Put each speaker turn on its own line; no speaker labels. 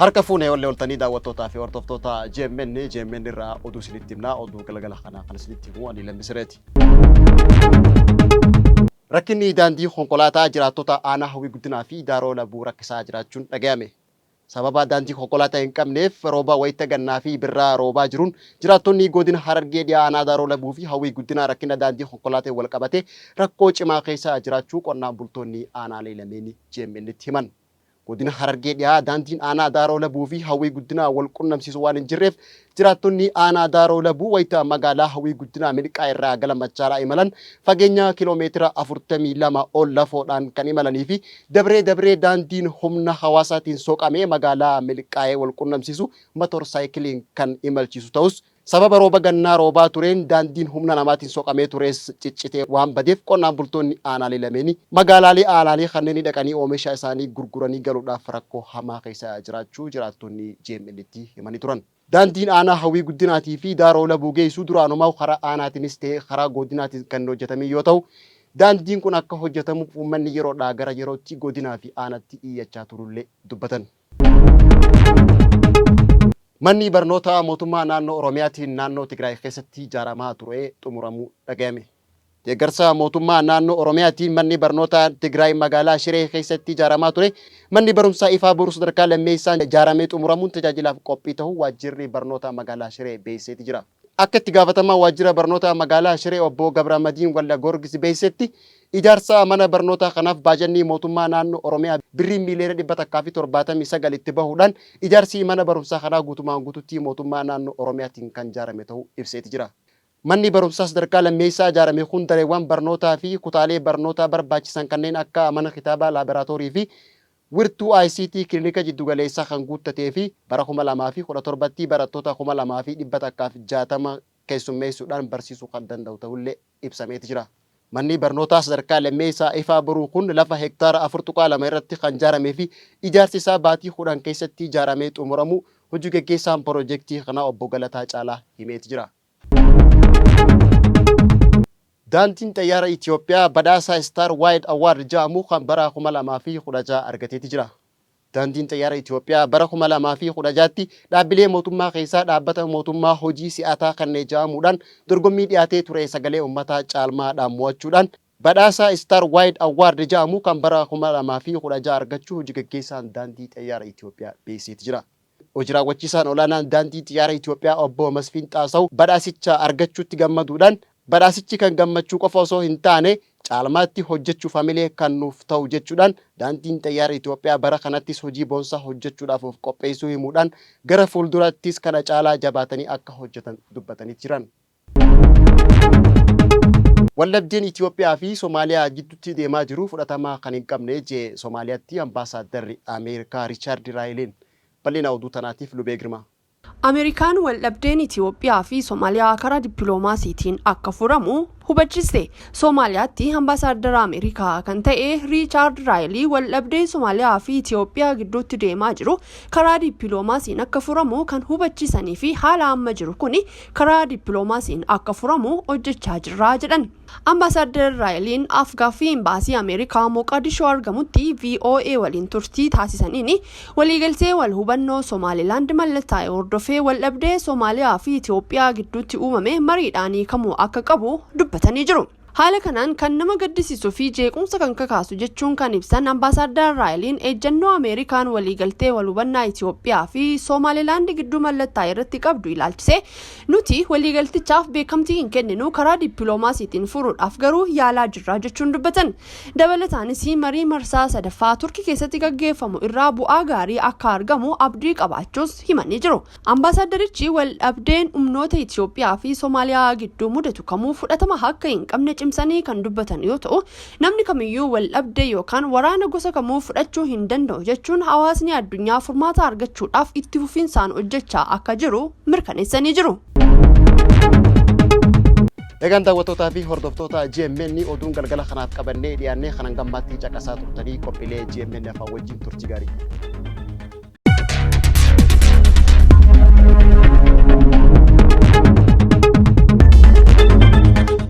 Harka fuune olle oltanii daawwattootaa fi hordoftoota GMN GMN irraa oduu isinitti himna. Oduu galgala kanaa kan isinitti himu ani Lammi Sireeti. Rakkinni daandii konkolaataa jiraattota aanaa Hawwii Guddinaa fi Daaroo Labuu rakkisaa jiraachuun dhagayame. Sababa daandii konkolaataa hin qabneef rooba wayita gannaa fi birraa roobaa jiruun jiraattonni godina Harargee Dhiyaa aanaa Daaroo Labuu fi Hawwii Guddinaa rakkina daandii konkolaataan walqabatee rakkoo cimaa keessa jiraachuu qonnaan bultoonni aanaalee lameenii GMN'tti himan. Godina Harargee Dhiyaa daandiin aanaa Daaroo Labuu fi Hawwii Guddinaa wal qunnamsiisu waan hin jirreef jiraattonni aanaa Daaroo Labuu wayita magaalaa Hawwii Guddinaa Milqaa irraa gara Machaaraa imalan fageenya kiloomeetira 42 ol lafoodhaan kan imalanii fi dabree dabree daandiin humna hawaasaatiin soqamee magaalaa Milqaa'ee wal qunnamsiisu matoor saayikiliin kan imalchiisu ta'us, sababa rooba gannaa roobaa tureen daandiin humna namaatiin soqamee tures ciccitee waan badeef qonnaan bultoonni aanaalee lameenii magaalaalee aanaalee kanneenii dhaqanii oomisha isaanii gurguranii galuudhaaf rakkoo hamaa keessa jiraachuu jiraattonni GMN'tti himanii turan. Daandiin aanaa Hawwii Guddinaatii fi Daaroo Labuu geessu duraanumaa karaa aanaatiinis ta'e karaa godinaatiin kan hin hojjetamin yoo ta'u, daandiin kun akka hojjetamuuf uummanni yeroodhaa gara yerootti godinaa fi aanatti iyyachaa turuullee dubbatan. Manni barnootaa mootummaa naannoo Oromiyaatiin naannoo Tigraay keessatti ijaaramaa ture xumuramuu dhagayame. Deeggarsa mootummaa naannoo Oromiyaatiin manni barnootaa Tigraay magaalaa Shiree keessatti ijaaramaa ture manni barumsaa Ifaa Boruu sadarkaa lammeessaan ijaaramee xumuramuun tajaajilaaf qophii ta'uu waajjirri barnootaa magaalaa Shiree beeksiseeti jira. Akka itti gaafatamaa waajjira barnootaa magaalaa Shiree obbo Gabramadiin Walda Goorgis beeksisetti, ijaarsa mana barnootaa kanaaf baajannii mootummaa naannoo Oromiyaa birrii miiliyoona 179 itti bahuudhaan ijaarsi mana barumsaa kanaa guutumaan guututti mootummaa naannoo Oromiyaatiin kan ijaarame ta'uu ibseeti jira. Manni barumsaa sadarkaa lammeessaa ijaarame kun dareewwan barnootaa fi kutaalee barnootaa barbaachisan kanneen akka mana kitaabaa, laaboraatoorii fi Wirtuu ICT kilinika jiddugaleessaa kan guuttatee fi bara 2017tti barattoota 2160 keessummeessuudhaan barsiisuu kan danda'u ta'ullee ibsameeti jira. Manni barnootaa sadarkaa lammeessaa Ifaa Boruu kun lafa hektaara 4.2 irratti kan ijaaramee fi ijaarsi isaa baatii 10 keessatti ijaaramee xumuramuu hojii geggeessaan pirojektii kanaa obbo Galataa Caalaa himeeti jira. Daandiin Xayyaara Itiyoophiyaa badhaasa Star Wide Award ja'amu kan bara 2016 argateeti jira. Daandiin Xayyaara Itiyoophiyaa bara 2016tti dhaabbilee mootummaa keessaa dhaabbata mootummaa hojii si'ataa kanne ja'amuudhaan dorgommii dhiyaatee ture sagalee ummataa caalmaadhaan mo'achuudhaan badhaasa Star Wide Award ja'amu kan bara 2016 argachuu hoji gaggeessaan Daandii Xayyaara Itiyoophiyaa beeksiseeti jira. Hoji Raawwachiisaan Olaanaan Daandii Xiyyaara Itiyoophiyaa Obbo Masfiin Xaasaw badhaasicha argachuutti gammaduudhaan, badhaasichi kan gammachuu qofa osoo hin taane caalmaatti hojjechuuf hamilee kan nuuf ta'u jechuudhaan Daandiin Xayyaara Itiyoophiyaa bara kanattis hojii boonsaa hojjechuudhaaf of qopheessuu himuudhaan gara fuuldurattis kana caalaa jabaatanii akka hojjetan dubbatanii jiran. Waldhabdeen Itiyoophiyaa fi Somaaliyaa jiddutti deemaa jiru fudhatama kan hin qabne je'e Somaaliyaatti Ambaasaaddarri Ameerikaa Richaardi Raayiliin. Bal'ina oduu tanaatiif Lubee Girmaa.
Ameerikaan waldhabdeen Itiyoophiyaa fi Somaaliyaa karaa dippiloomaasiitiin akka furamu hubachiste. Somaaliyaatti Ambaasaaddara Ameerikaa kan ta'e Riichaard Raayilii waldhabdee Somaaliyaa fi Itiyoophiyaa gidduutti deemaa jiru karaa dippiloomaasiin akka furamu kan hubachisanii fi haala amma jiru kuni karaa dippiloomaasiin akka furamu hojjechaa jirra jedhan. Ambaasaaddar Raayiliin af-gaaffii Imbaasii Ameerikaa Moqadishoo argamutti VOA waliin turtii taasisaniin waliigaltee wal hubannoo Somaalilaand mallattaa'e hordofee waldhabdee Somaaliyaa fi Itiyoophiyaa gidduutti uumame mariidhaan hiikamuu akka qabu dubbatanii jiru. Haala kanaan kan nama gaddisiisuu fi jeequmsa kan kakaasu jechuun kan ibsan Ambaasaaddar Raayiliin ejjennoo Ameerikaan waliigaltee wal hubannaa Itiyoophiyaa fi Somaalilaand gidduu mallattaa'e irratti qabdu ilaalchisee nuti waliigaltichaaf beekamtii hin kenninu, karaa dippiloomaasiitiin furuudhaaf garuu yaalaa jirra jechuun dubbatan. Dabalataanis marii marsaa sadaffaa Turkii keessatti gaggeeffamu irraa bu'aa gaarii akka argamu abdii qabaachuus himanii jiru. Ambaasaaddarichi waldhabdeen humnoota Itiyoophiyaa fi Somaaliyaa gidduu mudatu kamuu fudhatama akka hin qabne cimsanii kan dubbatan yoo ta'u, namni kamiyyuu waldhabdee yookaan waraana gosa kamuu fudhachuu hin danda'u jechuun hawaasni addunyaa furmaata argachuudhaaf itti fufinsaan hojjechaa akka jiru mirkaneessanii jiru.
Egaan daawwattootaa fi hordoftoota GMN oduun galgala kanaaf qabannee dhiyaannee kanan gammaatti caqasaa turtanii qophiilee GMN afaan wajjin turtii gaarii.